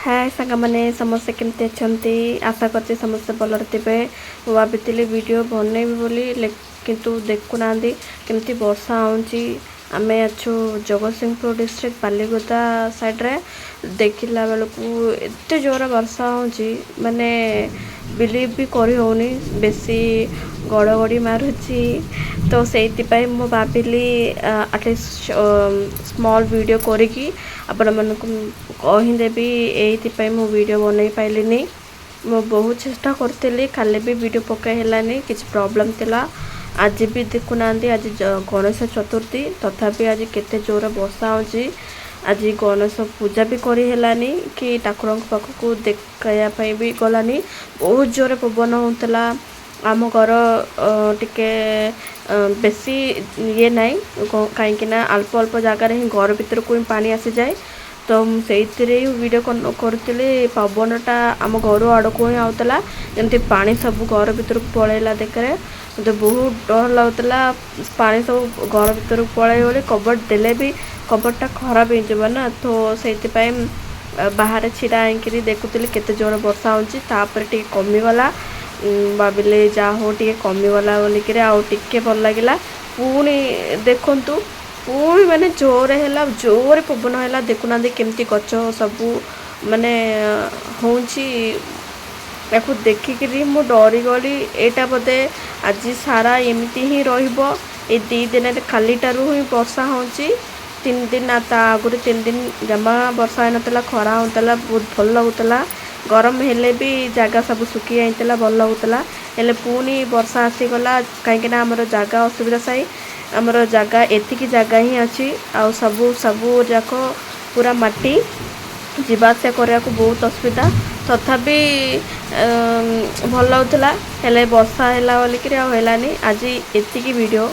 ହାଏ ସାଙ୍ଗମାନେ, ସମସ୍ତେ କେମିତି ଅଛନ୍ତି? ଆଶା କରୁଛି ସମସ୍ତେ ଭଲରେ ଥିବେ। ମୁଁ ଭାବିଥିଲି ଭିଡ଼ିଓ ବନେଇବି ବୋଲି, କିନ୍ତୁ ଦେଖୁନାହାନ୍ତି କେମିତି ବର୍ଷା ହେଉଛି। ଆମେ ଅଛୁ ଜଗତସିଂହପୁର ଡିଷ୍ଟ୍ରିକ୍ଟ ବାଲିଗୁଦା ସାଇଡ଼୍ରେ। ଦେଖିଲା ବେଳକୁ ଏତେ ଜୋର ବର୍ଷା ହେଉଛି, ମାନେ ବିଲିଭ୍ ବି କରି ହେଉନି। ବେଶୀ ଘଡ଼ଘଡ଼ି ମାରୁଛି। ତ ସେଇଥିପାଇଁ ମୁଁ ଭାବିଲି ଆଟଲିଷ୍ଟ ସ୍ମଲ୍ ଭିଡ଼ିଓ କରିକି ଆପଣମାନଙ୍କୁ କହିଦେବି। ଏଇଥିପାଇଁ ମୁଁ ଭିଡ଼ିଓ ବନେଇ ପାଇଲିନି। ମୁଁ ବହୁତ ଚେଷ୍ଟା କରିଥିଲି, କାଲି ବି ଭିଡ଼ିଓ ପକାଇ ହେଲାନି, କିଛି ପ୍ରୋବ୍ଲେମ୍ ଥିଲା। ଆଜି ବି ଦେଖୁନାହାନ୍ତି, ଆଜି ଗଣେଶ ଚତୁର୍ଥୀ, ତଥାପି ଆଜି କେତେ ଜୋର ବର୍ଷା ହେଉଛି। ଆଜି ଗଣେଶ ପୂଜା ବି କରି ହେଲାନି କି ଠାକୁରଙ୍କ ପାଖକୁ ଦେଖାଇବା ପାଇଁ ବି ଗଲାନି। ବହୁତ ଜୋରେ ପବନ ହେଉଥିଲା। ଆମ ଘର ଟିକେ ବେଶୀ ଇଏ ନାହିଁ, କାହିଁକି ନା ଅଳ୍ପ ଅଳ୍ପ ଜାଗାରେ ହିଁ ଘର ଭିତରକୁ ହିଁ ପାଣି ଆସିଯାଏ। ତ ମୁଁ ସେଇଥିରେ ହିଁ ଭିଡ଼ିଓ କରୁଥିଲି। ପବନଟା ଆମ ଘର ଆଡ଼କୁ ହିଁ ଆଉଥିଲା, ଯେମିତି ପାଣି ସବୁ ଘର ଭିତରକୁ ପଳେଇଲା। ଦେଖରେ, ମୋତେ ବହୁତ ଡର ଲାଗୁଥିଲା, ପାଣି ସବୁ ଘର ଭିତରକୁ ପଳେଇବ ବୋଲି। କବାଟ ଦେଲେ ବି କବାଟଟା ଖରାପ ହେଇଯିବ ନା। ତ ସେଇଥିପାଇଁ ବାହାରେ ଛିଡ଼ା ହେଇକିରି ଦେଖୁଥିଲି କେତେ ଜୋର ବର୍ଷା ହେଉଛି। ତାପରେ ଟିକେ କମିଗଲା। ଭାବିଲି ଯାହା ହଉ ଟିକେ କମିଗଲା ବୋଲିକିରି ଆଉ ଟିକେ ଭଲ ଲାଗିଲା। ପୁଣି ଦେଖନ୍ତୁ, ପୁଣି ମାନେ ଜୋରେ ହେଲା, ଜୋରେ ପବନ ହେଲା। ଦେଖୁନାହାନ୍ତି କେମିତି ଗଛ ସବୁ ମାନେ ହେଉଛି। ତାକୁ ଦେଖିକିରି ମୁଁ ଡରିଗଲି। ଏଇଟା ବୋଧେ ଆଜି ସାରା ଏମିତି ହିଁ ରହିବ। ଏଇ 2 ଦିନରେ କାଲିଠାରୁ ହିଁ ବର୍ଷା ହେଉଛି, 3 ଦିନ। ତା ଆଗରୁ 3 ଦିନ ଜମା ବର୍ଷା ହେଇନଥିଲା, ଖରା ହେଉଥିଲା, ବହୁତ ଭଲ ଲାଗୁଥିଲା। ଗରମ ହେଲେ ବି ଜାଗା ସବୁ ଶୁଖି ଯାଇଥିଲା, ଭଲ ଲାଗୁଥିଲା। ହେଲେ ପୁଣି ବର୍ଷା ଆସିଗଲା, କାହିଁକିନା ଆମର ଜାଗା ଅସୁବିଧା ସାଇ ଆମର ଜାଗା ଏତିକି ଜାଗା ହିଁ ଅଛି ଆଉ ସବୁ ସବୁ ଯାକ ପୁରା ମାଟି, ଯିବା ଆସିବା କରିବାକୁ ବହୁତ ଅସୁବିଧା। ତଥାପି ଭଲ ଲାଗୁଥିଲା, ହେଲେ ବର୍ଷା ହେଲା ବୋଲିକିରି ଆଉ ହେଲାନି। ଆଜି ଏତିକି ଭିଡ଼ିଓ।